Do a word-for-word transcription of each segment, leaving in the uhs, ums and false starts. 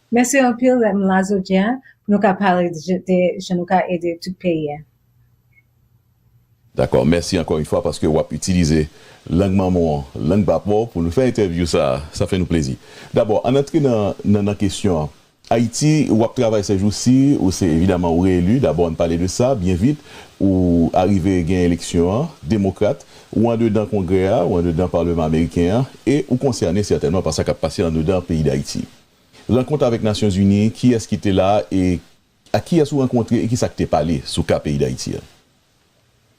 Mèsi anpil, m la jodi a pou nou ka pale de, de jan nou ka ede tout peyi a. Dakò, mèsi ankò yon fwa paske w ap itilize lang manman w, lang papa w pou nou fè entèvyou sa a. Sa fè nou plezi. Dabò, ann antre nan, nan, nan kesyon an. Ayiti, w ap travay sèjousi, ou se evidaman ou reeli. Dabò, ann pale de sa byen vit. Ou arive gen eleksyon an, demokrat, ou andedan Kongrè a, ou andedan Palman Ameriken an, e ou konsène sètènman pa sa k ap pase andedan peyi Dayiti. Rankont avèk Nasyonzini, kiyès ki te la e ak kiyès ou rankontre e kisa k te pale sou ka peyi Dayiti a?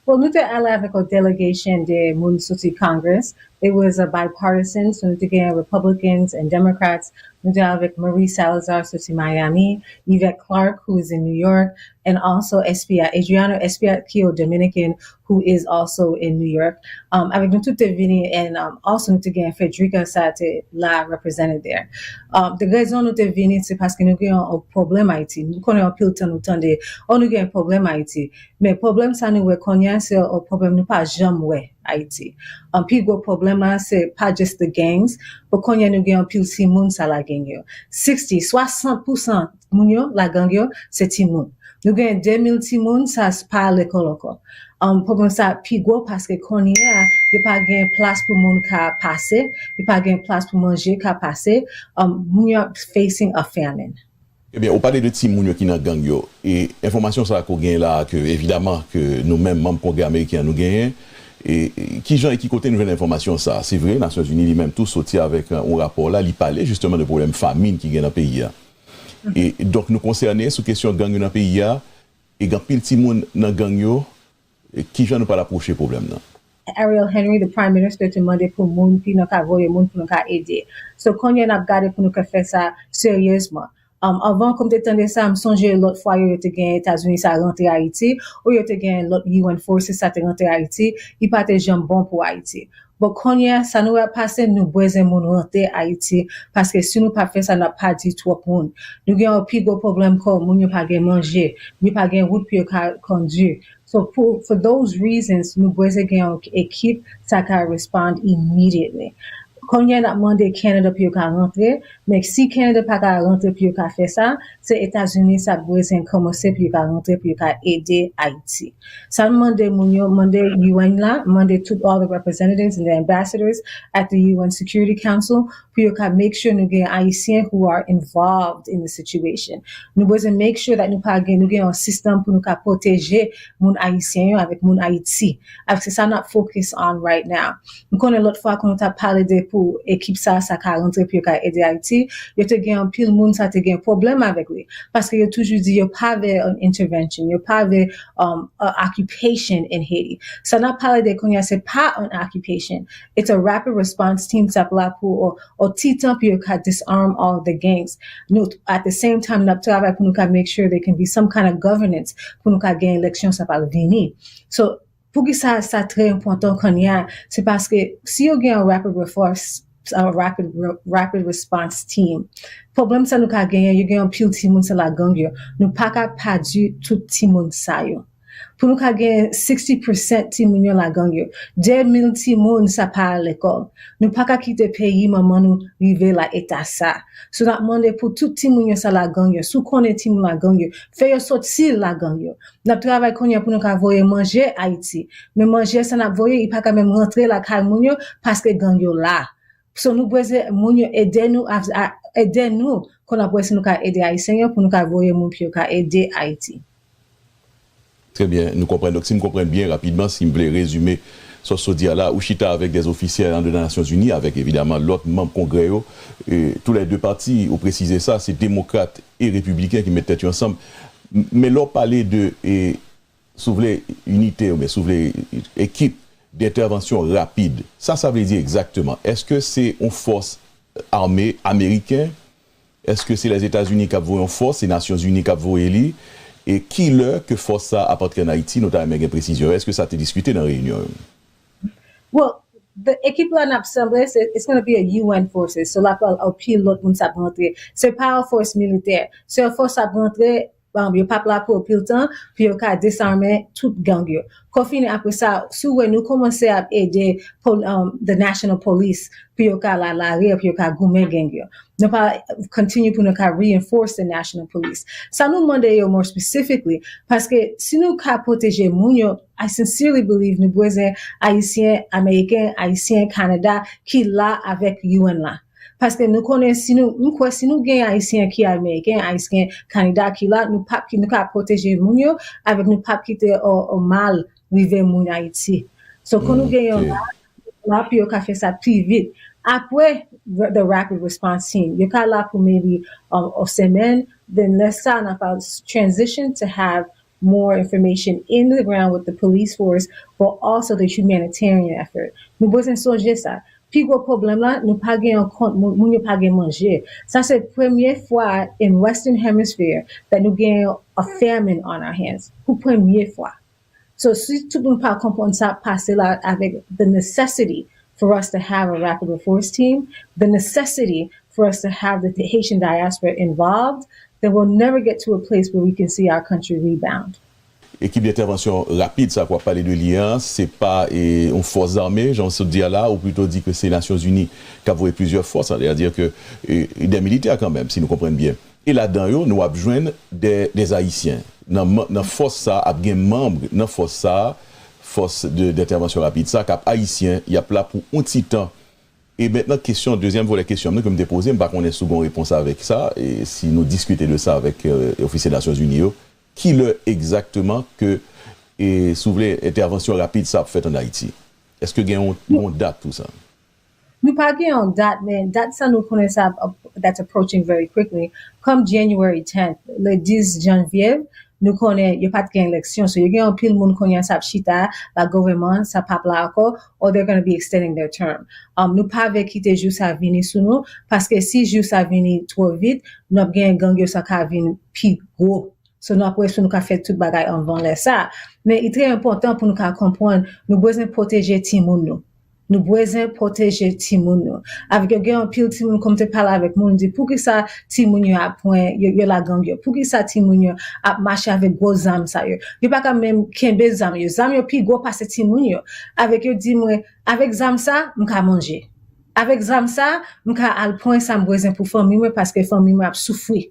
Bon, nou te ale avèk yon delegation de moun soti Congress. It was a bipartisan, so nou te gen Republicans and Democrats. Nou te avèk Marie Salazar soti Miami, Yvette Clarke, who is in New York, and also S P I, Adriano S P I, ki yo Dominican, who is also in New York. Um, avèk nou tout te vini, and um, also nou te gen Frederica sa te la represented there. Um, the rezon nou te vini, se paske nou gen yon pwoblèm Ayiti. Nou konnen anpil tan nou tande, oh, nou gen pwoblèm Ayiti. Men pwoblèm sa nou wè kounye a, se yon pwoblèm nou pa janm wè Ayiti. An pi gwo pwoblèm la, se pa just the gangs, but kounye a nou gen anpil timoun sa la gang yo. Sixty, swasant pousan moun yo la gang yo, se timoun. Nou gen de mil timoun sa pa lekòl ankò. Um, pwoblèm sa pi gwo paske kounye a, yo pa gen plas pou moun ka pase, yo pa gen plas pou manje ka pase, um, moun yo facing a famine. Ebyen, ou pale de timoun yo ki nan gang yo. E enfòmasyon sa a ke w genyen la a, ke evidaman ke nou menm, manm Kongrè Ameriken an, nou genyen, e, e kijan e ki kote nou jwenn enfòmasyon sa a? Se vre, Nasyonzini li menm tou soti avèk yon rapò la, li pale jisteman de pwoblèm famin ki gen nan peyi a. E donk, nou konsène sou kesyon gang yo nan peyi a, e gen anpil timoun nan gang yo, e kijan nou pral apwoche pwoblèm nan? Ariel Henry, the Prime Minister, te mande pou moun, pou nou ka voye moun, pou nou ka ede. So, kounye a n ap gade pou nou ka fè sa seryezman. Um, avan, kòm te tande sa, m sonje lòt fwa yo, yo te gen Etazini sa rantre Ayiti, ou yo te gen lòt U N forces sa te rantre Ayiti, li pa te janm bon pou Ayiti. Bon, kounye a, sa nou wè ap pase, nou bezwen moun rantre Ayiti, paske si nou pa fè sa, n ap pèdi twòp moun. Nou gen yon pi gwo pwoblèm kò, moun yo pa gen manje, yo pa gen wout pou yo ka kondui. So, pou, for those reasons, nou bezwen gen yon ekip sa ka respond immediately. Kounye a n ap mande Canada pou yo ka rantre, men si Canada pa ka rantre pou yo ka fè sa, se Etazini sa bezwen kòmanse pou yo ka rantre pou yo ka ede Ayiti. Sa m mande moun yo, mande U N la, mande tout all the representatives and the ambassadors at the U N Security Council pou yo ka make sure nou gen Ayisyen who are involved in the situation. Nou bezwen make sure that nou pa gen, nou gen yon sistèm pou nou ka pwoteje moun Ayisyen yo avèk moun Ayiti. Avèk se sa n ap focus on right now. M konnen lòt fwa, kan nou t ap pale de pou ekip sa, sa ka rantre pou yo ka ede Ayiti, yo te gen anpil moun sa te gen pwoblèm avèk li. Paske yo toujou di yo pa vle an intervention, yo pa vle um, a occupation in Haiti. Sa n ap pale de kounye a, se pa an occupation. It's a rapid response team k ap la pou yon ti tan pou yo ka disarm all the gangs. Nou, at the same time, n ap travay pou nou ka make sure there can be some kind of governance pou nou ka gen eleksyon sa pral vini. So, poukisa sa trè enpòtan kounye a? Se paske si yo gen yon rapid response, a rapid, rapid response team, pwoblèm sa nou ka genyen, yo gen anpil timoun sa la gang yo. Nou pa ka pèdi tout timoun sa yo. Pou nou ka gen sixty percent timoun yo la gang yo, de mil timoun sa pa al lekòl. Nou pa ka kite peyi manman nou rive la eta sa. So n ap mande pou tout timoun yo sa la gang yo. Si w konnen timoun la gang yo, fè yo soti la gang yo. N ap travay kounye a pou nou ka voye manje Ayiti. Men manje sa n ap voye, li pa ka menm rantre lakay moun yo paske gang yo la. So nou bezwen moun yo ede nou, ede nou, pou n ap wè si nou ka ede Ayisyen yo, pou nou ka voye moun pou yo ka ede Ayiti. Trè byen, nou konprann. Donk, si m konprann byen, rapidman, si m vle rezime sa w sot di a la, ou chita avèk dè ofisyè andedan Nasyonzini, avèk evidaman lòt manm Kongrè yo, e, tou lè de pati, ou presize sa, se demokrat e repibliken ki met tèt yo ansanm. M-, men lè w pale de, e, si w vle, inite, oubyen si w vle, ekip dentèvansyon rapid, sa, sa vle di egzakteman? Èske se yon fòs ame ameriken? Èske se Lèzetazini k ap voye yon fòs, se Nasyonzini k ap voye li? E kilè ke fòs sa a ap antre ann Ayiti? Nou ta renmen gen presizyon yo. Èske sa te diskite nan reyinyon yo? Well, the ekip la n ap sanble, se, it's gonna be a U N forces. So, la pral anpil lòt moun sa ap rantre. Se pa yon fòs militè. Se yon fòs sa ap rantre um, yo p ap la pou anpil tan, pou yo ka dezame tout gang yo. Kon fini apre sa, si w wè nou kòmanse ap ede pol- um, the National Police, pou yo ka la lari, pou yo ka goumen gang yo. Nou pa continue pou nou ka reinforce the National Police. Sa nou mande yo more specifically, paske si nou ka pwoteje moun yo, I sincerely believe nou bezwen Ayisyen, Ameriken, Ayisyen, Kanada, ki la avèk U N la. Paske nou konnen si nou, m kwè si nou gen Ayisyen ki Ameriken, Ayisyen, Kanada ki la, nou p ap ki nou ka pwoteje moun yo, avèk nou p ap kite o, o mal rive moun Ayiti. So, kon nou gen yon la, la pou yo ka fè sa pi vit. Apre the, the rapid response team, yo ka la pou maybe um, a semèn, then lè sa, n ap transition to have more information in the ground with the police force, but also the humanitarian effort. Nou bezwen sonje sa. Pi gwo pwoblèm la, nou pa gen yon kont, moun moun yo pa gen manje. Sa se premye fwa in Western Hemisphere that nou gen a famine on our hands. Pou premye fwa. So, si tout moun pa konprann sa pase la avèk the necessity for us to have a rapid response team, the necessity for us to have the Haitian diaspora involved, then we'll never get to a place where we can see our country rebound. Ekip dentèvansyon rapid sa ke w ap pale de li an, se pa e, yon fòs zame, jan w sot di a la, ou plito di ke se Nasyonzini k ap voye plizyè fòs, sètadi ke e, de militè kanmenm, si nou konprann byen. E ladan yo, nou ap jwenn de, de Ayisyen. Nan, nan fòs sa a, ap gen manm nan fòs sa a, fòs de, dentèvansyon rapid sa a, k ap Ayisyen, y ap la pou yon ti tan. E mentnan, kesyon, dezyèm volè kesyon mwen ke m te poze, m pa konnen si w gen yon repons avèk sa, e si nou diskite de sa avèk e, ofisye Nasyonzini yo, kilè egzakteman ke, e, si w vle, entèvansyon rapid sa ap fèt ann Ayiti? Èske gen yon, yon dat pou sa? Nou pa gen yon dat, men dat sa nou konnen sa ap- that's approaching very quickly. Come January tenth, le dis janvye, nou konnen yo pa t gen eleksyon. So, yo gen anpil moun kounye a sa ap chita, la gouvènman, sa p ap la ankò, or they're gonna be extending their term. Um, nou pa vle kite jou sa vini sou nou, paske si jou sa vini twò vit, nou ap gen gang yo sa ka vin pi gwo. So, nou ap wè si nou ka fè tout bagay anvan lè sa. Men, li trè enpòtan pou nou ka konprann, nou bezwen pwoteje timoun nou. Nou bezwen pwoteje timoun nou. Avèk yo gen anpil timoun, kòm te pale avèk moun, di poukisa timoun yo ap pran, yo, yo la gang yo? Poukisa timoun yo ap mache avèk gwo zam sa yo? Yo pa ka menm kenbe zam yo. Zam yo pi gwo pase timoun yo. Avèk yo di mwen, avèk zam sa, m ka manje. Avèk zam sa, m ka al pran sa m bezwen pou fanmi mwen paske fanmi mwen ap soufri.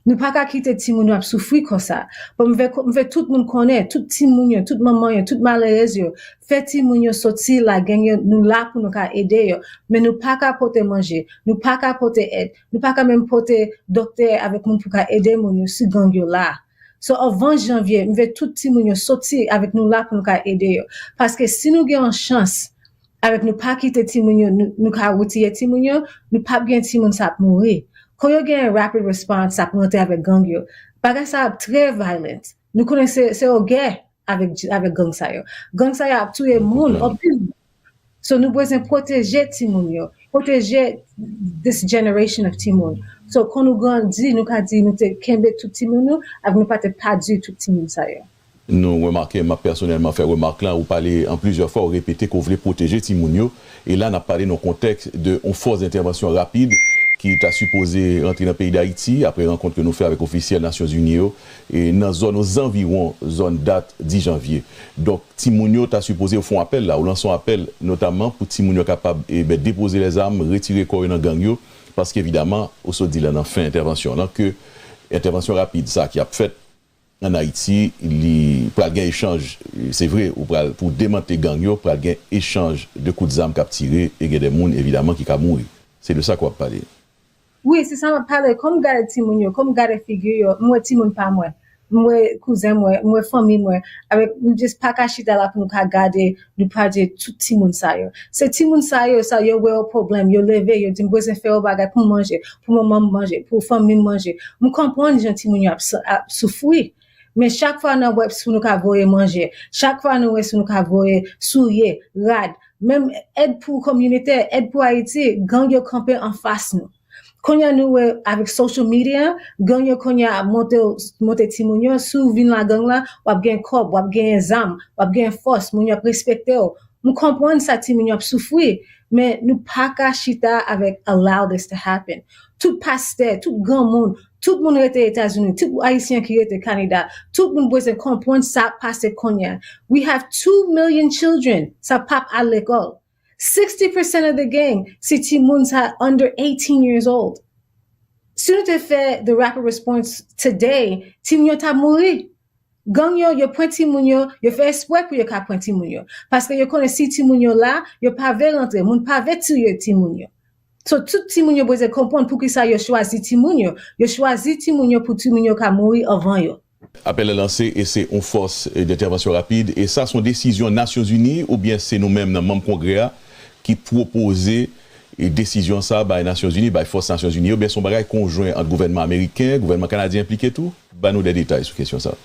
Nou pa ka kite timoun yo ap soufri konsa. Bon, m vle, m vle tout moun konnen, tout timoun yo, tout manman yo, tout malerèz yo, fè timoun yo soti la gang yo, nou la pou nou ka ede yo. Men nou pa ka pote manje, nou pa ka pote èd, nou pa ka menm pote doktè avèk moun pou ka ede moun yo si gang yo la. So, anvan janvye, m vle tout timoun yo soti avèk nou la pou nou ka ede yo. Paske si nou gen yon chans, avèk nou pa kite timoun yo, nou, nou ka retire timoun yo, nou p ap gen timoun sa ap mouri. Kon yo gen rapid response, sa ap rantre avèk gang yo. Bagay sa ap trè violent. Nou konnen se, se yon gè avèk, avèk gang sa yo. Gang sa yo ap touye moun, anpil moun. So, nou bezwen pwoteje timoun yo, pwoteje this generation of timoun. So, kon nou grandi, nou ka di nou te kenbe tout timoun nou, avèk nou pa te pèdi tout timoun sa yo. Nou remake, m ap pèsonèlman fè remak la, ou pale an plizyè fwa, ou repete ke w vle pwoteje timoun yo. E la, n ap pale nan kontèks de yon fòs dentèvansyon rapid ki ta sipoze rantre nan peyi Dayiti, apre rankont ke nou fè avèk ofisyèl Nasyonzini yo, e nan zòn, ozanviwon zòn dat dis janvye. Donk, timoun yo ta sipoze, ou fè yon apèl la, ou lanse yon apèl, notaman pou timoun yo kapab, e, ben, depoze lèzam, retire kò yo nan gang yo, paske evidaman, ou sot di la nan fen entèvansyon w lan, ke entèvansyon rapid sa ki ap fèt, ann Ayiti, li pral gen echanj, se vre, ou pral, pou demantle gang yo, pral gen echanj de kout zam k ap tire, e gen de moun, evidaman, ki ka mouri. Se de sa ke w ap pale. Wi, se sa m ap pale. Kòm m gade timoun yo, kòm m gade figi yo, m wè timoun pa mwen, m wè kouzen mwen, m wè fanmi mwen, avèk, m just pa ka chita la pou nou ka gade, nou pa di tout timoun sa yo. Se timoun sa yo, sa yo wè yon pwoblèm, yo leve, yo di m bezwen fè yon bagay pou m manje, pou manman m manje, pou fanmi m manje. M konprann jan timoun yo ap, ap soufri. Men chak fwa n ap wè si nou ka voye manje, chak fwa nou wè si nou ka voye soulye, rad, menm èd pou kominotè, èd pou Ayiti, gang yo kanpe anfas nou. Kounye a nou wè avèk social media, gang yo kounye a ap monte, monte timoun yo, si w vin la gang la, w ap gen kòb, w ap genyen zam, w ap genyen fòs, moun yo ap respekte w. M konprann sa timoun yo ap soufri, Men nou pa ka chita avèk allow this to happen. Tout pastè, tout granmoun, tout moun rete Etazini, tout Ayisyen ki rete Kanada, tout moun bezwen konprann sa ap pase kounye a. We have two million children sa p ap al lekòl. Sixty percent of the gang se timoun sa under eighteen years old. Si nou te fè the rapid response today, timoun yo t ap mouri. Gang yo, yo pran timoun yo, yo fè espre pou yo ka pran timoun yo. Paske yo konnen si timoun yo la, yo pa vle rantre, moun pa vle tiye timoun yo. So, tout timoun yo bezwen konprann poukisa yo chwazi timoun yo. Yo chwazi timoun yo pou timoun yo ka mouri anvan yo. Apèl lan lanse e se yon fòs dentèvansyon rapid e sa se yon desizyon Nasyonzini oubyen se nou menm nan manm Kongrè a ki pwopoze desizyon sa bay Nasyonzini, bay fòs Nasyonzini oubyen se yon bagay konjwen ant gouvènman ameriken, gouvènman kanadyen enplike tou? Ban nou de detay sou kesyon sa.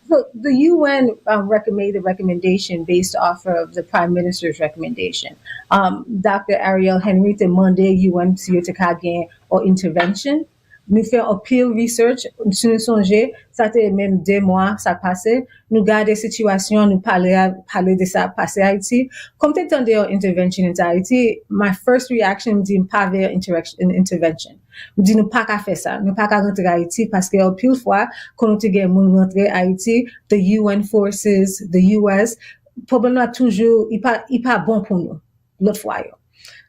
So the U N um, rec- made a recommendation based off of the prime minister's recommendation. Um, Doctor Ariel Henry te mande U N si yo te ka gen an intervention. Nou fè anpil research, si nou sonje, sa te menm de mwa sa pase. Nou gade sitiyasyon, nou pale pale de sa pase Ayiti. Kòm te tande yon intervention into Haiti, my first reaction m di m pa vle intervention. M di nou pa ka fè sa, nou pa ka rantre Ayiti paske anpil fwa kon nou te gen moun rantre Ayiti, the U N forces, the U S, pwoblèm la toujou li pa, li pa bon pou nou lòt fwa yo.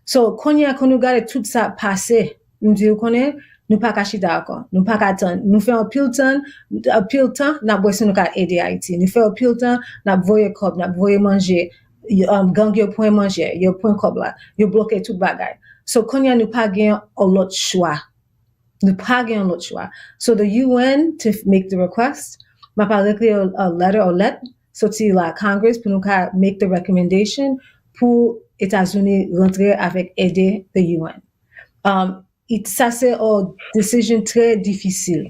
So kounye a kon nou gade tout sa pase, m di ou konnen nou pa ka chita ankò, nou pa ka tann, nou fè anpil tan, anpil tan n ap wè si nou ka ede Ayiti, nou fè anpil tan n ap voye kòb, n ap voye manje, um, gang yo pran manje, yo pran kòb la, yo bloke tout bagay. So kounye a nou pa gen yon lòt chwa. Nou pa gen yon lòt chwa. So the U N to make the request, m ap al ekri a letter or lèt soti la Congress pou nou ka make the recommendation pou Etazini rantre avèk ede the U N. Um, it, sa se yon decision trè difisil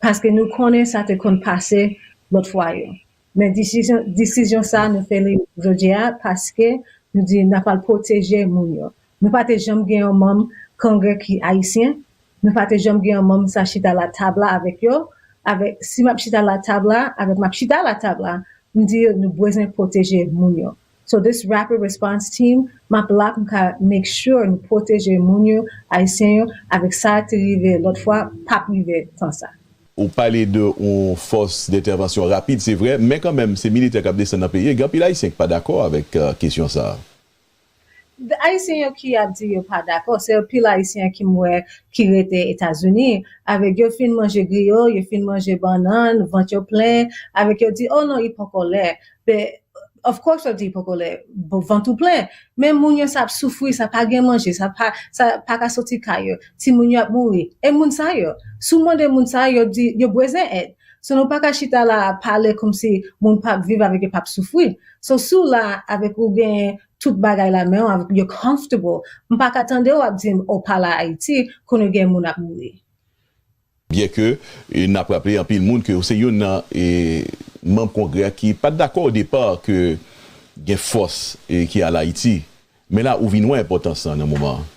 paske nou konnen sa te konn pase lòt fwa yo. Men desizyon, desizyon sa nou fè li jodi a paske nou di n ap al pwoteje moun yo. Nou pa te janm gen yon manm Kongrè ki ayisyen. Nou pa te janm gen yon manm sa chita la tab la avèk yo. Avèk, si m ap chita la tab la, avèk m ap chita la tab la, m di yo nou bezwen pwoteje moun yo. So this rapid response team, m ap la pou m ka make sure nou pwoteje moun yo, ayisyen yo, avèk sa te rive lòt fwa, p ap rive tan sa. Ou pale de yon fòs dentèvansyon rapid, se vre, men kanmenm se militè k ap desann nan peyi a. Gen anpil Ayisyen ki pa dakò avèk kesyon sa a. Ayisyen yo ki ap di yo pa dakò, se anpil Ayisyen ki m wè ki rete Etazini, avèk yo fin manje griyo, yo fin manje bannann, vant yo plen, avèk yo di, oh non, li poko lè. But of course w ap di li poko lè, vant ou plen. Men moun yo sa ap soufri, sa pa gen manje, sa pa, sa pa ka soti kay yo. Timoun yo ap mouri. E moun sa yo, si w mande moun sa yo, di yo bezwen èd. So nou pa ka chita la ap pale kòmsi moun p ap viv avèk yo p ap soufri. So si w la avèk ou gen tout bagay la men w, you're comfortable, m pa ka tande w ap di m ou pa la Ayiti kounye gen moun ap mouri. Byenke n ap raple anpil moun ke w se youn nan manm Kongrè a ki pa t dakò o depa ke gen fòs ki al Ayiti, men la ou vin wè enpòtans lan nan moman an.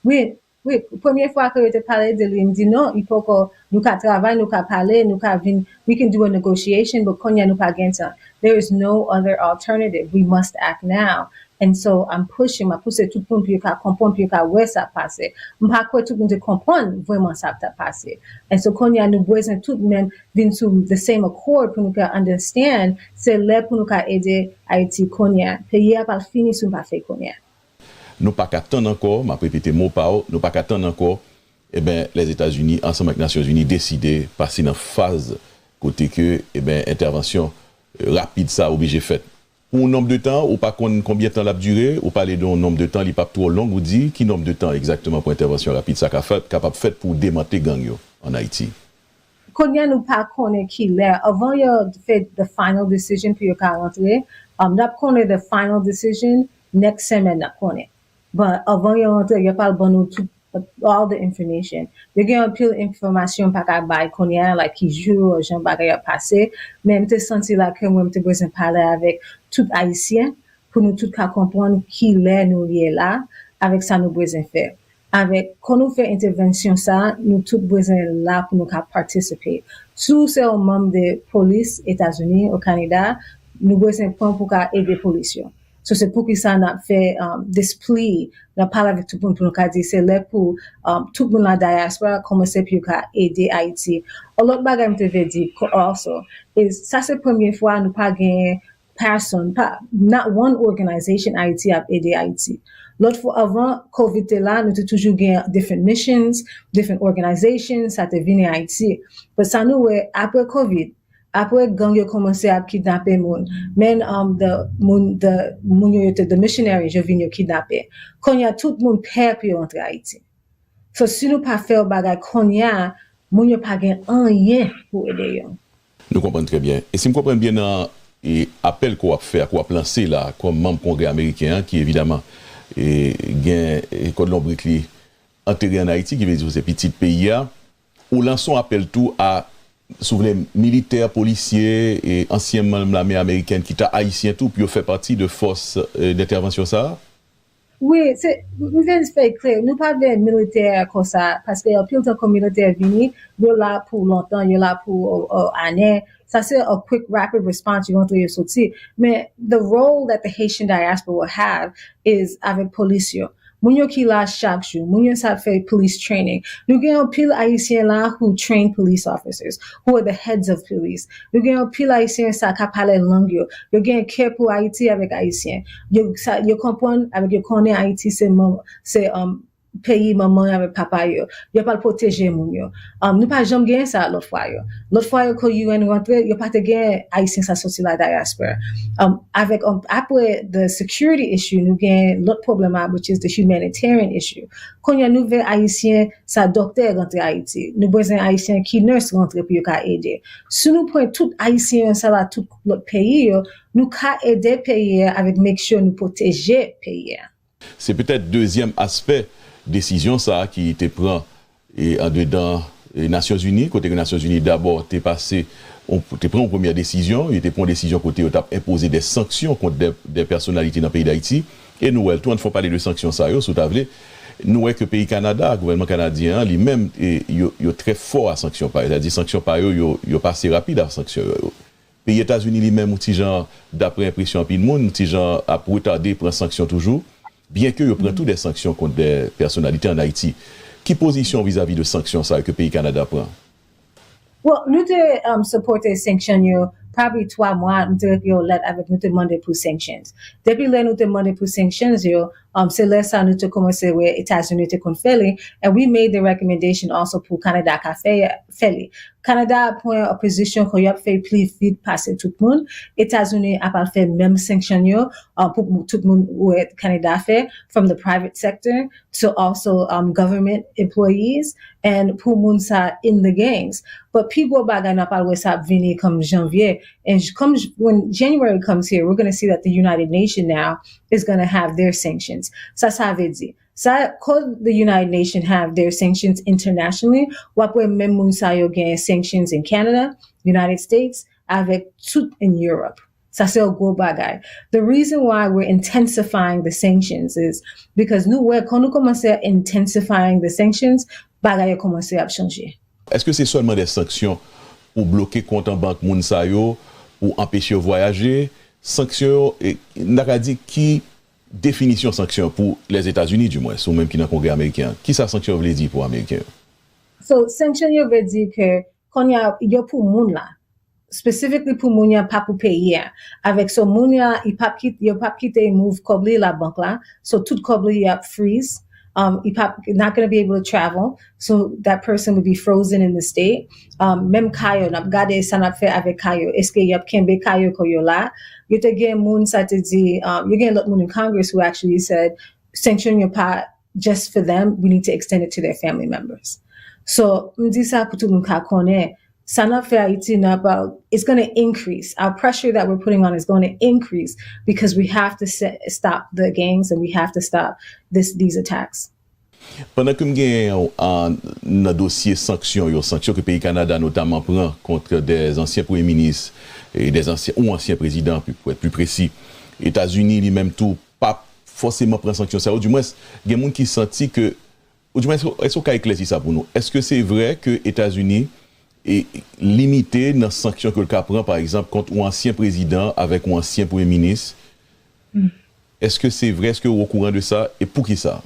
Wi, wi, premye fwa ke yo te pale de li, m di non, li poko, nou ka travay, nou ka pale, nou ka vin, we can do a negotiation, but kounye a nou pa gen tan. There is no other alternative. We must act now. And so I'm pushing, m ap pouse tout moun pou yo ka konprann, pou yo ka wè sa ap pase. M pa kwè tout moun te konprann vrèman sa ap t ap pase. And so kounye a nou bezwen tout menm vin sou the same accord pou nou ka understand se lè pou nou ka ede Ayiti kounye a. Peyi a pral fini si nou pa fè kounye a. Nou pa ka tann ankò, m ap repete mo pa w, nou pa ka tann ankò, enben Lèzetazini ansanm ak Nasyonzini deside pase nan faz kote ke enben entèvansyon rapid sa oblije fèt. Pou yon nonb de tan, ou pa konn konbyen tan l ap dire, ou pale de yon nonb de tan, li p ap twò long, ou di ki nonb de tan egzakteman pou entèvansyon rapid sa ka fèt, kapab fèt pou demante gang yo ann Ayiti? Kounye a nou pa konnen ki lè. Avan yo fè the final decision pou yo ka rantre, um, n ap konnen the final decision next semaine n ap konnen. But avan yo rantre, yo pral ban nou tout all the information. Yo gen anpil enfòmasyon m pa ka bay kounye a, like ki jou, jan bagay ap pase. Men m te santi la ke mwen m te bezwen pale avèk tout Ayisyen pou nou tout ka konprann ki lè nou ye la avèk sa nou bezwen fè. Avèk, kon nou fè entèvansyon sa, nou tout bezwen la pou nou ka participate. Si w se yon manm de polis Etazini, o Kanada, nou bezwen pran pou ka ede polis yo. So, se poukisa n ap fè, um, this plea, n ap pale avèk tout moun pou nou ka di se lè pou, um, tout moun nan dyaspora kòmanse pou yo ka ede Ayiti. Yon lòt bagay m te vle di ko-, also, is sa se premye fwa nou pa genyen pèsonn, pa, not one organization Ayiti ap ede Ayiti. Lòt fwa, avan covid te la, nou te toujou gen different missions, different organizations, sa te vini Ayiti. But sa nou wè, apre covid, apre gang yo kòmanse ap kidnape moun, men, um, the, moun, the, moun yo, yo te, the missionaries, yo vin yo kidnape. Kounye a, tout moun pè pou yo antre Ayiti. So, si nou pa fè yon bagay kounye a, moun yo pa gen anyen pou ede yo. Nou konprann trè byen. E si m konprann byen nan e, apèl ke w ap fè a, ke w ap lanse la, kòm manm Kongrè ameriken an, ki evidaman e, gen e, kòd lonbrik li antere ann Ayiti, ki vle di se pitit peyi a, ou lanse yon apèl tou a, si w vle, militè, polisye, e ansyen manm lame amerikèn ki ta ayisyen tou, pou yo fè pati de fòs e, dentèvansyon sa a? Wi, se, m vle fè klè, nou pa vle militè konsa, paske anpil tan kon militè vini, yo la pou lontan, yo la pou o, o, ane. Sa se a quick, rapid response, yo antre, yo soti. Men, the role that the Haitian diaspora will have is avèk polis yo. Moun yo ki la chak jou, moun yo sa ap fè police training. Nou gen anpil Ayisyen la who train police officers, who are the heads of police. Nou gen anpil Ayisyen sa ka pale lang yo. Yo gen kè pou Ayiti avèk Ayisyen. Yo, sa, yo konprann avèk yo konnen Ayiti se manm, se, um, peyi manman yo avèk papa yo. Yo pral pwoteje moun yo. Um, nou pa janm genyen sa lòt fwa yo. Lòt fwa yo, ke U N rantre, yo pa te gen Ayisyen sa soti la dyaspora. Um, avèk, um, apre the security issue, nou gen lòt pwoblèm a, which is the humanitarian issue. Kounye a, nou vle Ayisyen sa doktè rantre Ayiti. Nou bezwen Ayisyen ki nurse rantre pou yo ka ede. Si nou pran tout Ayisyen sa la, tout lòt peyi yo, nou ka ede peyi a avèk make sure nou pwoteje peyi a. Se petèt dezyèm aspè desizyon sa a ki te pran e, andedan e, Nasyonzini, kote ke Nasyonzini dabò te pase, on, te pran yon premyè desizyon, yo te pran yon desizyon kote yo t ap enpoze de sanksyon kont de, de pèsonalite nan peyi Dayiti. E nou wè l tou, ann fè yon pale de sanksyon sa yo, si w ta vle. Nou wè ke peyi Kanada, gouvènman kanadyen an, li menm, e, yo, yo trè fò a sanksyon pa yo. Sètadi sanksyon pa yo, yo, yo pase rapid a sanksyon yo. Peyi Etazini li menm, yon ti jan, daprè enpresyon anpil moun, yon ti jan ap retade pran sanksyon toujou, byen ke yo pran tou de sanksyon kont de pèsonalite ann Ayiti. Ki pozisyon w vizavi de sanksyon sa yo ke peyi Kanada pran? Well, nou te, um, supporte sanction yo, probably twa mwa, nou te ekri yon lèt avèk, nou te mande pou sanctions. Depi lè nou te mande pou sanctions yo, um, se lè sa nou te kòmanse wè Etazini te konn fè li, and we made the recommendation also pou Kanada ka fè, fè li. Kanada ap pran yon pozisyon ke y ap fè pli vit pase tout moun. Etazini ap al fè menm sanction yo, uh, pou tout moun wè Kanada fè, from the private sector to also, um, government employees, and pou moun sa in the gangs. But pi gwo bagay n ap al wè sa ap vini kòm janvye. And j- kòm j- when January comes here, we're going to see that the United Nations now is going to have their sanctions. Sa sa vle di. Sa, cause the United Nations have their sanctions internationally, w ap wè menm moun sa yo gen sanctions in Canada, United States, avèk tout in Europe. Sa se yon gwo bagay. The reason why we're intensifying the sanctions is because nou wè, kan nou kòmanse intensifying the sanctions, bagay yo kòmanse ap chanje. Èske se sèlman de sanksyon pou bloke kont an bank moun sa yo, pou anpeche yo vwayaje? Sanksyon yo, e, n ta ka di ki definisyon sanksyon pou Lèzetazini, dimwens, ou menm ki nan Kongrè ameriken an? Kisa sanksyon yo vle di pou Ameriken yo? So, sanction yo vle di ke kounye a, yo pou moun la. Specifically pou moun yo, pa pou peyi a. Avèk so moun yo, y pap kit, yo pap kite move kòb li la bank la. So, tout kòb li y ap freeze. Um, y pap, not gonna be able to travel. So, that person would be frozen in the state. Um, menm ka yo, n ap gade sa n ap fè avèk ka yo. Èske y ap kenbe ka yo kon yo la? Yo te gen moun sa te di, um, yo gen lòt moun in Congress who actually said, sanction yo pa just for them, we need to extend it to their family members. So, m di sa pou tout moun ka konnen, sa n ap fè Ayiti, n ap, uh, it's going to increase. Our pressure that we're putting on is going to increase because we have to se- stop the gangs and we have to stop this these attacks. Pandan ke m genyen an, nan dosye sanksyon yo, sanksyon ke peyi Kanada notaman pran kont de ansyen premye minis e de ansyen, ou ansyen prezidan, pou, pou èt pli presi, Etazini li menm tou p ap fòseman pran sanksyon sa yo. Dimwens, gen moun ki santi ke, ou dimwens, èske w ka eklèsi sa pou nou? Èske se vre ke Etazini e, limite nan sanksyon ke l ka pran, pa egzanp, kont yon ansyen prezidan avèk yon ansyen premye minis? Èske se vre? Èske ou okouran de sa? E poukisa?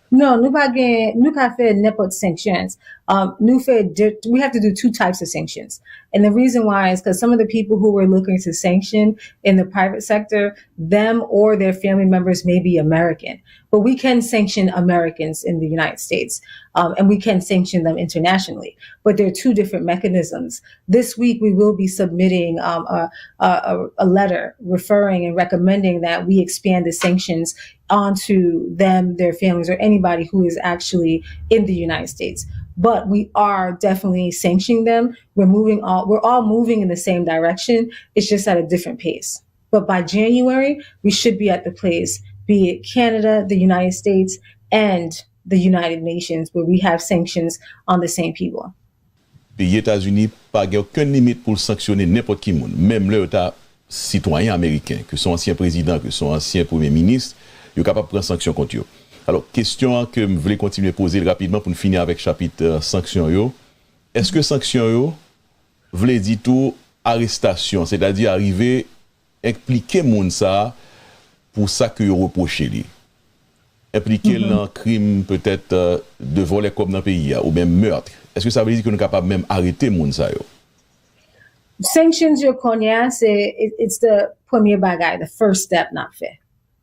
Non, nou pa gen, nou ka fè nenpòt sanctions. Um, nou fè, di- we have to do two types of sanctions. And the reason why is because some of the people who we're looking to sanction in the private sector, them or their family members may be American. But we can sanction Americans in the United States, um, and we can sanction them internationally. But there are two different mechanisms. This week, we will be submitting um, a, a, a letter referring and recommending that we expand the sanctions onto them, their families, or anybody who is actually in the United States. But we are definitely sanctioning them. We're moving all we're all moving in the same direction. It's just at a different pace. But by January, we should be at the place, be it Canada, the United States, and the United Nations, where we have sanctions on the same people. Peyi Etazini pa gen okenn limit pou l sanksyone nenpòt ki moun, menm lè yo ta sitwayen ameriken, ke se yon ansyen prezidan, ke se yon ansyen premye minis, yo kapab pran sanksyon kont yo. Alò, kesyon an ke m vle kontinye poze l rapidman pou n fini avèk chapit euh, sanksyon yo, èske sanksyon yo vle di tou arestasyon, sètadi arive enplike moun sa a pou sa ke yo repwoche li? Enplike l nan krim petèt euh, de vòlè kòb nan peyi a oubyen meurtre. Èske sa vle di ke nou kapab menm arete moun sa yo? Sanctions yo kounye a, se it- it's the premye bagay, the first step n ap fè.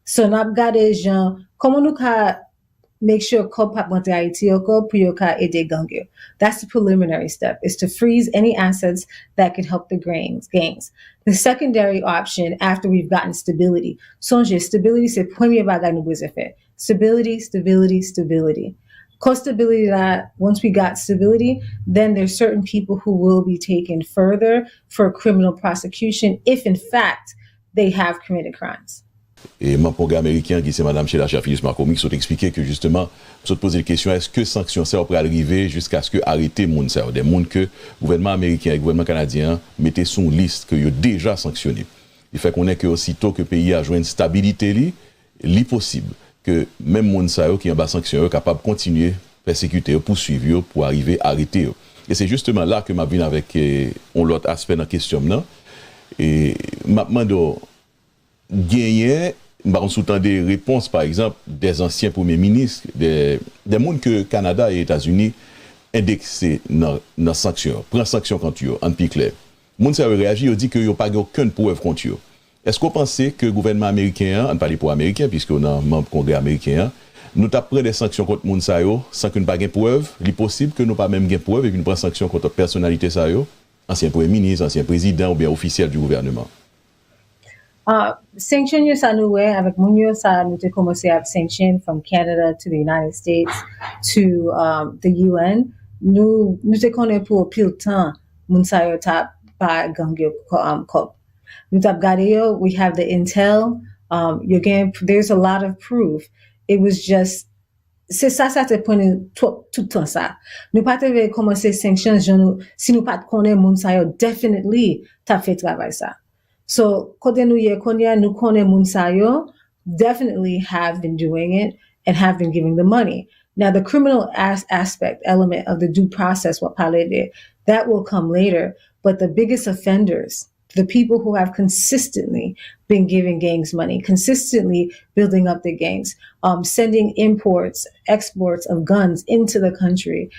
So n ap gade jan kòman nou ka make sure kòb p ap rantre Ayiti ankò pou yo ka ede gang yo. That's the preliminary step, is to freeze any assets that could help the gangs. gangs. The secondary option after we've gotten stability. Sonje, stability se premye bagay nou bezwen fè. Stability, stability, stability. Ko stability la, once we got stability, then there's certain people who will be taken further for criminal prosecution if in fact they have committed crimes. E manm Kongrè ameriken an, ki se Madam Sheila Shafilius-Marcomix, sot eksplike ke jisteman, sot poze l kesyon, èske sanksyon sa yo pral rive jiskaske arete moun sa yo, de moun ke gouvènman ameriken ak gouvènman kanadyen an mete sou yon lis ke yo deja sanksyone. Li fè konnen ke osito ke peyi a jwenn stabilite li, li posib ke menm moun sa yo ki anba sanksyon yo kapab kontinye pèsekite yo, pouswiv yo pou arive arete yo. E se jisteman la ke m ap vin avèk eh, yon lòt aspè nan kesyon m nan. E m ap mande w, genyen, m pa konn si w tande repons, pa egzanp, dè zansyen premye minis, dè, dè moun ke Kanada e Etazini endekse nan, nan sanksyon, pran sanksyon kont yo, ann pi klè. Moun sa yo reyaji, yo di ke yo pa gen okenn prèv kont yo. Èske w panse ke gouvènman ameriken an, ann pale pou ameriken, piske w nan manm Kongrè ameriken an, nou t ap pran de sanksyon kont moun sa yo san ke n pa gen prèv? Li posib ke nou pa menm gen prèv epi n pran sanksyon kont pèsonalite sa yo? Ansyen premye minis, ansyen prezidan oubyen ofisyèl di gouvèneman? Uh, sanction yo sa nou wè avèk moun yo sa nou te kòmanse ap sanction from Canada to the United States to um, the U N. Nou, nou te konnen pou pil tan moun sa yo t ap ba gang yo um, kòb. Nou t ap gade yo, we have the intel. Um, yo gen, there's a lot of proof. It was just se sa sa te pran nou twòp tout tan sa. Nou pa te vle kòmanse sanction jan nou, si nou pa t konnen moun sa yo definitely t ap fè travay sa. So, kote nou ye kounye a, nou konnen moun sa yo definitely have been doing it and have been giving the money. Now, the criminal as- aspect element of the due process, w ap pale de, that will come later. But the biggest offenders, the people who have consistently been giving gangs money, consistently building up the gangs, um, sending imports, exports of guns into the country,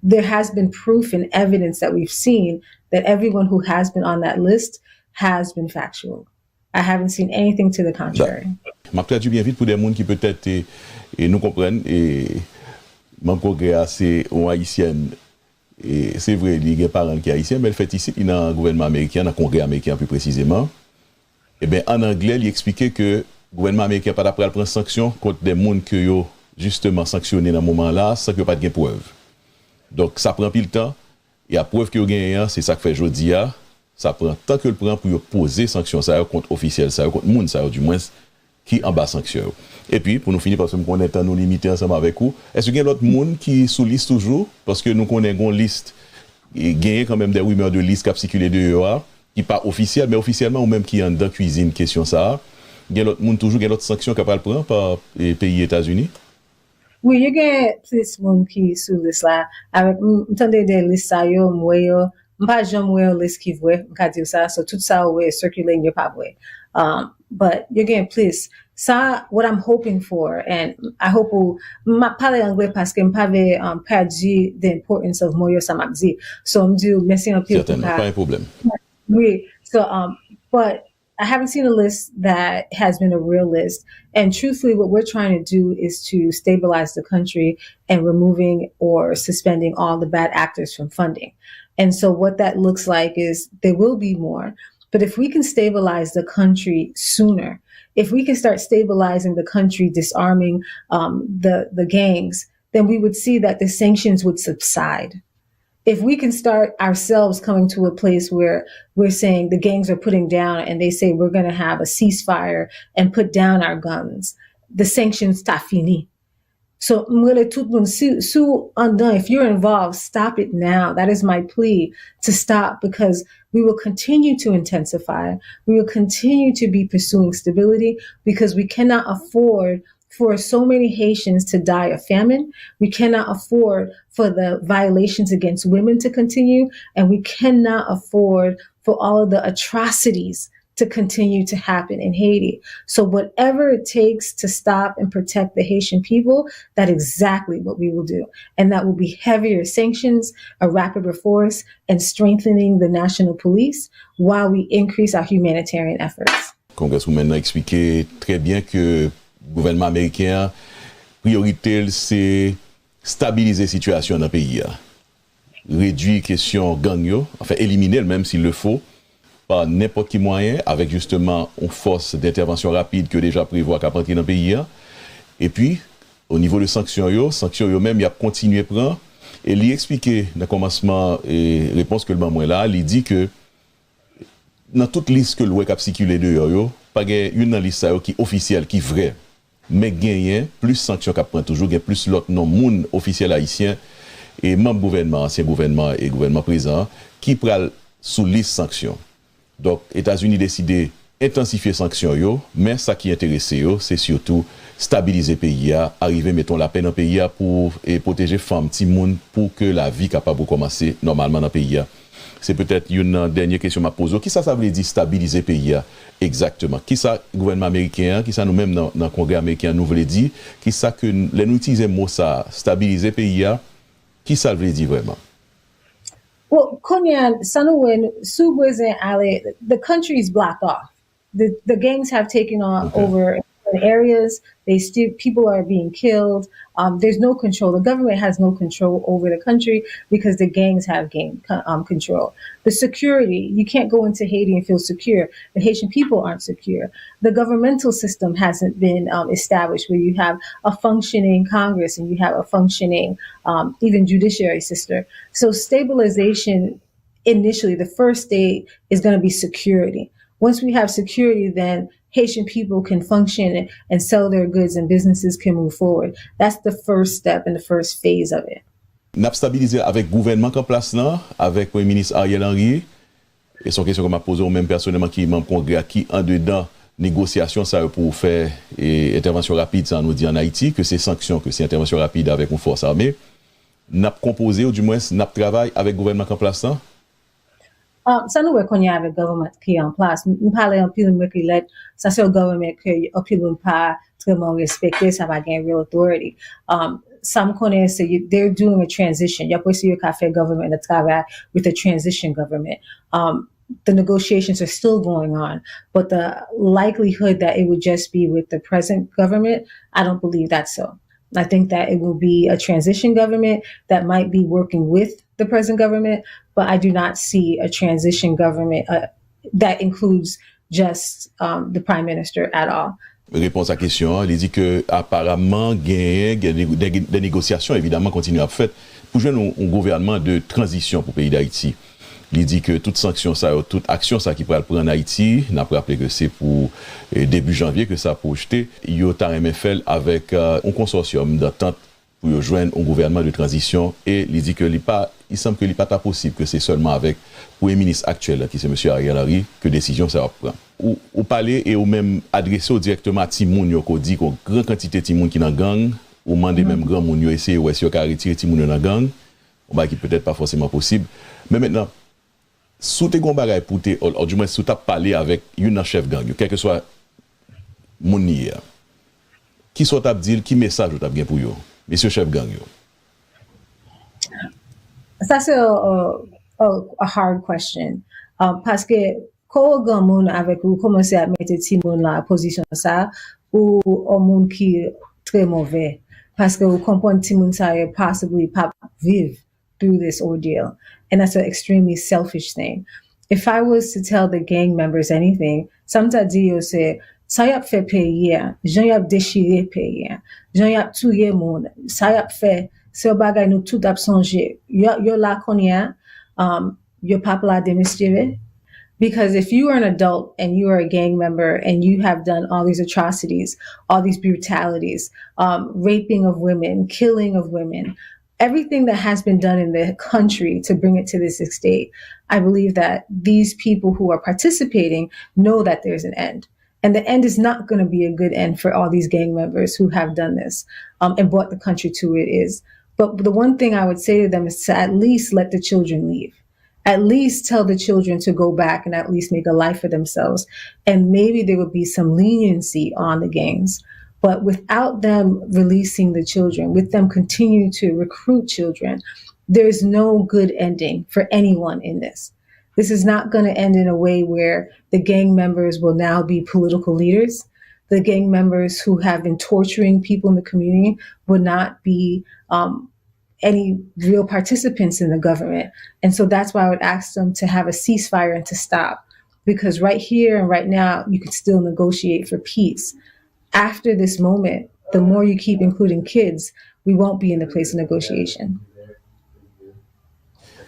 there has been proof and evidence that we've seen that everyone who has been on that list has been factual. I haven't seen anything to the contrary. M ap tradui byen vit pou de moun ki petèt e, e nou konprann e manm kongrè a se yon ayisyèn. E se vre, li gen paran l ki ayisyen, men l fèt isit, li nan gouvènman ameriken, nan kongrè ameriken an pi presizeman. Ebyen, ann anglè, li eksplike ke gouvènman ameriken pa t ap pral pran sanksyon kont de moun ke yo jisteman sanksyone nan moman la san ke yo pa t gen prèv. Donk, sa pran anpil tan, e a prèv ke yo genyen an, se sa k fè jodi a, sa pran tan ke l pran pou yo poze sanksyon sa yo kont ofisyèl sa yo, kont moun sa yo, dimwens, ki anba sanksyon yo. Epi, pou nou fini, paske m konnen tan nou limite ansanm avèk ou, èske gen lòt moun ki sou lis toujou? Paske nou konnen gen yon lis, e genyen kanmenm de rimè de lis k ap sikile deyò a, ki pa ofisyèl, men ofisyèlman, ou menm ki anndan kwizin kesyon sa a, gen lòt moun toujou, gen lòt sanksyon k ap pral pran pa e, peyi Etazini? Wi, yo gen plis moun ki sou lis la. Avèk m tande de lis sa yo, m wè yo. M pa janm wè yon lis ki vre, m ka di w sa. So, tout sa ou wè sikile, yo pa vre. Um, but yo gen plis. Sa, what I'm hoping for, and I hope ou, m ap pale anglè paske m pa vle um, pèdi the importance of mo yo sa m ap di. So, m di w mèsi anpil pou Sètènman, ka. Pa gen pwoblèm. Oui. So, um, but I haven't seen a list that has been a real list. And truthfully, what we're trying to do is to stabilize the country and removing or suspending all the bad actors from funding. And so, what that looks like is there will be more. But if we can stabilize the country sooner, if we can start stabilizing the country, disarming um, the, the gangs, then we would see that the sanctions would subside. If we can start ourselves coming to a place where we're saying the gangs are putting down and they say we're going to have a ceasefire and put down our guns, the sanctions ta fini. So, m rele tout moun, si, si w anndan, if you're involved, stop it now. That is my plea to stop because we will continue to intensify. We will continue to be pursuing stability because we cannot afford for so many Haitians to die of famine. We cannot afford for the violations against women to continue. And we cannot afford for all of the atrocities to continue to happen in Haiti. So, whatever it takes to stop and protect the Haitian people, that's exactly what we will do. And that will be heavier sanctions, a rapid reforce, and strengthening the national police while we increase our humanitarian efforts. Congresswoman nan eksplike trè byen ke gouvènman ameriken an, priyorite l se stabilize sitiyasyon nan peyi a, redui kesyon gang yo, anfen, elimine l menm si l le fo, pa nenpòt ki mwayen, avèk jisteman yon fòs dentèvansyon rapid ke yo deja prevwa k ap antre nan peyi a. Epi, o nivo de sanksyon yo, sanksyon yo menm, y ap kontinye pran. E li eksplike nan kòmansman e, repons ke l ban mwen la, li di ke nan tout lis ke l wè k ap sikile deyò yo, pa gen youn nan lis sa yo ki ofisyèl, ki vrè. Men genyen plis sanksyon k ap pran toujou, gen plis lòt non moun ofisyèl ayisyen e manm gouvènman, ansyen gouvènman e gouvènman prezan an, ki pral sou lis sanksyon. Donk, Etazini deside entansifye sanksyon yo, men sa ki enterese yo, se sitou stabilize peyi a, arive mete yon lapè nan peyi a pou e, pwoteje fanm, timoun, pou ke lavi kapab rekòmanse nòmalman nan peyi a. Se petèt youn nan dènye kesyon m ap poze w. Kisa sa vle di stabilize peyi a egzakteman? Kisa gouvènman ameriken an, kisa nou menm nan, nan Kongrè ameriken an nou vle di? Kisa ke n- lè nou itilize mo sa a, stabilize peyi a, kisa l vle di vrèman? Well, kounye a, sa nou wè, si w bezwen ale, the country is blocked off. The, the gangs have taken on Okay. over in areas. They still, people are being killed. Um, there's no control. The government has no control over the country because the gangs have gained co- um, control. The security, you can't go into Haiti and feel secure. The Haitian people aren't secure. The governmental system hasn't been um, established where you have a functioning Congress and you have a functioning um, even judiciary system. So stabilization initially, the first stage is going to be security. Once we have security, then Haitian people can function and, and sell their goods and businesses can move forward. That's the first step and the first phase of it. N ap stabilize avèk gouvènman k an plas lan, avèk Premye Minis Ariel Henry. E se yon kesyon ke m ap poze w menm pèsonèlman ki manm Kongrè a, ki andedan negosyasyon sa yo pou w fè e, entèvansyon rapid sa nou di ann Ayiti, ke se sanksyon, ke se entèvansyon rapid avèk yon fòs ame. N ap konpoze, oudimwens, n ap travay avèk gouvènman k an plas lan. Um, sa nou wè kounye a avèk government ki an plas. M m pale anpil, m ekri lèt. Sa se yon government ke anpil moun pa trèman respekte, sa pa gen real authority. Um, sa m konnen se you- they're doing a transition. Y ap eseye yo ka fè government nan travay with a transition government. Um, the negotiations are still going on, but the likelihood that it would just be with the present government, I don't believe that so. I think that it will be a transition government that might be working with the present government, but I do not see a transition government uh, that includes just um, the prime minister at all. Repons a kesyon an, li di ke aparamman genyen gen de, de, de negosyasyon evidaman kontinye ap fèt pou jwenn yon, yon gouvènman de tranzisyon pou peyi Dayiti. Li di ke tout sanksyon sa yo, tout aksyon sa ki pral pran ann Ayiti, n ap raple ke se pou e, debi janvye ke sa pwojte, yo ta renmen fè l avèk e, yon konsòsyòm dantant pou yo jwenn yon gouvènman de tranzisyon e li di ke li pa, il semble ke li pa ta posib ke se sèlman avèk premye minis aktyèl la ki se mesye Ariel Henry ke desizyon sa yo ap pran. Ou, ou pale e ou menm adrese w dirèkteman a timoun yo ke w di ke yon gran kantite timoun ki nan gang, ou mande menm granmoun yo eseye wè si yo ka retire timoun yo nan gang, yon bagay ki petèt pa fòseman posib. Men mentnan, si w te gen yon bagay pou w te, ou, ou dimwen si w t ap pale avèk youn nan chèf gang yo, kèlkeswa moun li ye a. Kisa w t ap di l? Ki mesaj ou t ap gen pou yo? Mesye chèf gang yo. Sa se a, a, a hard question. Uh, paske kan w granmoun avèk ou kòmanse ap mete timoun la pozisyon sa, ou yon moun ki trè move. Paske ou konprann timoun sa yo possibly p ap viv through this ordeal. And that's an extremely selfish thing. If I was to tell the gang members anything, sa m ta di yo se, sa y ap fè peyi a, jan y ap dechire peyi a, jan y ap touye moun, sa y ap fè, se yon bagay nou tout ap sonje. Yo, yo la kounye a, um, yo p ap la demen cheve. Because if you are an adult and you are a gang member and you have done all these atrocities, all these brutalities, um, raping of women, killing of women, everything that has been done in the country to bring it to this state, I believe that these people who are participating know that there's an end. And the end is not going to be a good end for all these gang members who have done this, um, and brought the country to where it is. But the one thing I would say to them is to at least let the children leave. At least tell the children to go back and at least make a life for themselves. And maybe there would be some leniency on the gangs. But without them releasing the children, with them continuing to recruit children, there's no good ending for anyone in this. This is not going to end in a way where the gang members will now be political leaders. The gang members who have been torturing people in the community will not be, um, any real participants in the government. And so that's why I would ask them to have a ceasefire and to stop. Because right here and right now, you can still negotiate for peace. After this moment, the more you keep including kids, we won't be in the place of negotiation.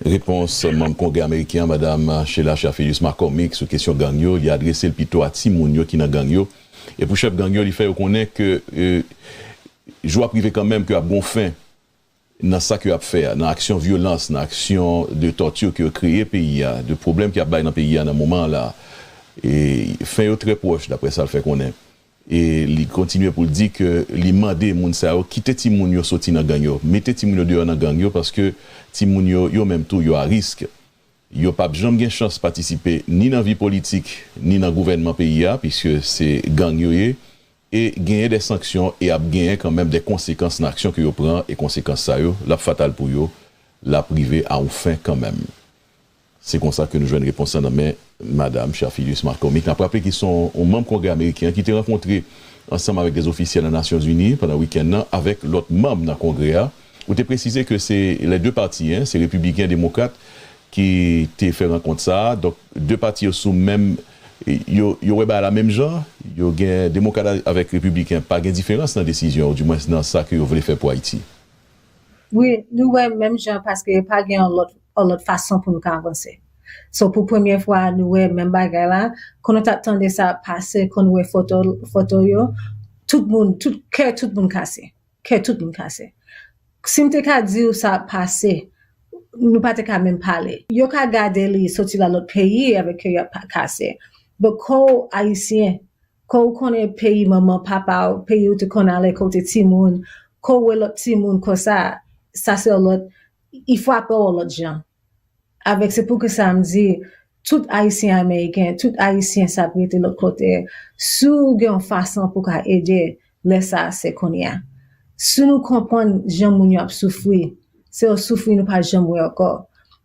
Repons manm Kongrè ameriken an, Madam Sheila Sharfilius McCormick, sou kesyon gang yo, li adrese l pito a timoun yo ki nan gang yo. E pou chèf gang yo, li fè yo konnen ke, e, jou ap rive kanmenm ke ap gon fen nan sa ke y ap fè a, nan aksyon vyolans, nan aksyon de tòti ke yo kreye peyi a, de pwoblèm ke y ap bay nan peyi a nan moman an la. E fen yo trè pwòch, daprè sa l fè konnen. E li kontinye pou l di ke li mande moun sa yo kite timoun yo soti nan gang yo, mete timoun yo deyò nan gang yo, paske timoun yo, yo menm tou, yo a risk. Yo p ap janm gen chans patisipe ni nan vi politik, ni nan gouvènman peyi a, piske se gang yo ye, e genyen de sanksyon, e ap genyen kanmenm de konsekans nan aksyon ke yo pran, e konsekans sa yo, l ap fatal pou yo, l ap rive a yon fen kanmenm. Se konsa ke nou jwenn repons lan nan men Madam Sharfilius McCormick. N ap raple ki se yon, yon manm Kongrè ameriken ki te rankontre ansanm avèk de ofisyèl nan Nasyonzini pandan wikenn nan, avèk lòt manm nan Kongrè a. Ou te presize ke se les deux partis, hein, se repibliken, demokrat, ki te fè rankont sa a. Donk, de pati yo sou menm, yo, yo wè bagay la menm jan, yo gen demokrat avèk repibliken, pa gen diferans nan desizyon, oudimwens nan sa ke yo vle fè pou Ayiti. Wi, nou wè menm jan paske pa gen yon lòt, yon lòt fason pou nou ka avanse. So, pou premye fwa, nou wè menm bagay la, kon nou t ap tande sa ap pase, kon nou wè foto, foto yo, tout moun, tout, kè tout moun kase. Kè tout moun kase. Si m te ka di w sa ap pase, nou pa te ka menm pale. Yo ka gade li soti nan lòt peyi avèk kè y ap pa-, kase. But kò w Ayisyen, kò w konnen peyi manman, papa w, peyi w te konn ale, kò w te timoun, kò w wè lòt timoun konsa, sa se yon lòt, li frape w yon lòt jan. Avèk, se poukisa m di, tout Ayisyen Ameriken, tout Ayisyen sa ap rete lòt kote, si w gen yon fason pou w ka ede, lè sa a se kounye a. Si nou konprann jan moun yo ap soufri, se yon soufri nou pa janm wè ankò.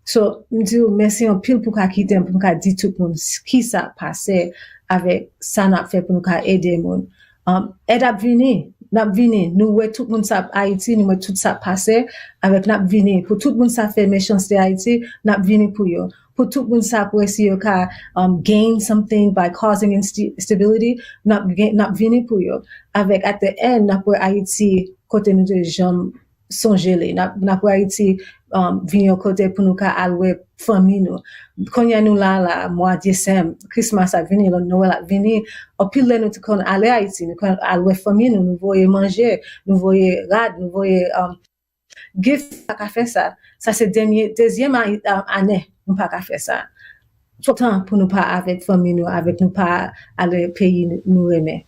So, m di w mèsi anpil pou w ka kite m, pou m ka di tout moun s-, ki sa ap pase avèk sa n ap fè pou nou ka ede moun. Um, èd ap vini, n ap vini. Nou wè tout moun sa ap Ayiti, nou wè tout sa ap pase, avèk n ap vini. Pou tout moun sa fè mechanste Ayiti, n ap vini pou yo. Pou tout moun sa ap wè si yo ka, um, gain something by causing insti-, instability, n ap gen, n ap vini pou yo. Avèk at the end, n ap wè Ayiti kote nou te janm sonje li. N ap, n ap wè Ayiti, um, vin yon kote pou nou ka al wè fanmi nou. Kounye a nou la, la, mwa desanm, Christmas ap vini, Nwèl ap vini. Anpil lè nou te konn ale Ayiti, nou konn al wè fanmi nou, nou voye manje, nou voye rad, nou voye, um, gift, pa ka fè sa. Sa se dènye, dezyèm a-, a-, ane nou pa ka fè sa. Twòp tan pou nou pa avèk fanmi nou, avèk nou pa ale peyi nou, nou renmen.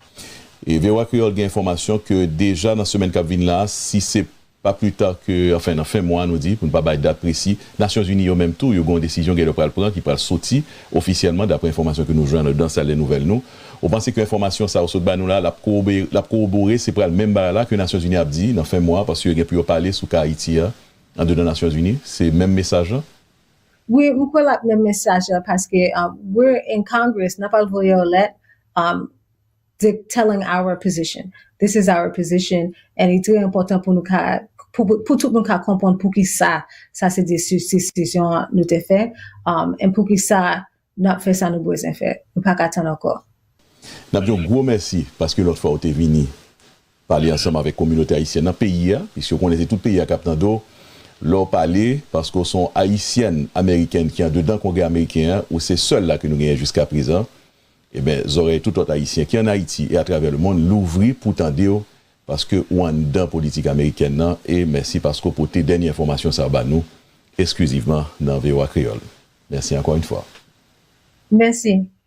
E V O A Kreyòl gen enfòmasyon ke deja nan semèn k ap vin la, si se pa pli ta ke, anfen, nan fen mwa, nou di, pou n pa bay dat presi, Nasyonzini yo menm tou, yo gen yon desizyon genlè pral pran ki pral soti ofisyèlman, daprè enfòmasyon ke nou jwenn dan sal de nouvèl nou, Ou panse ke enfòmasyon sa yo sot ba nou la, l ap kowobore, l ap kowobore, se pral menm bagay la ke Nasyonzini ap di nan fen mwa, paske yo gen pou yo pale sou ka Ayiti a, andedan Nasyonzini? Se menm mesaj la? Wi, m kwè l ap menm mesaj la, paske um, we're in Congress, n ap al voye yon lèt, um, de- telling our position. This is our position, and it's really important pou nou ka, pou, pou tout moun ka konprann pou ki sa, sa se desizyon nou te fè, um, and pou ki sa n ap fè sa nou bezwen fè. Nou pa ka tann ankò. N ap di w gwo mèsi paske lòt fwa ou te vini pale ansanm avèk kominote ayisyèn nan peyi a, piske w konnen se tout peyi a k ap tande w. Lè w pale, paske w se yon ayisyèn amerikèn ki andedan Kongrè ameriken an, ou se sèl la ke nou genyen jiska prezan, ebyen, zòrèy tout lòt ayisyen ki ann Ayiti e atravè lemonn louvri pou tande w, paske ou anndan politik amerikèn nan, e mèsi paske w pote dènye enfòmasyon sa yo ba nou, eksklizivman nan V O A Kreyòl. Mèsi ankò yon fwa. Mèsi.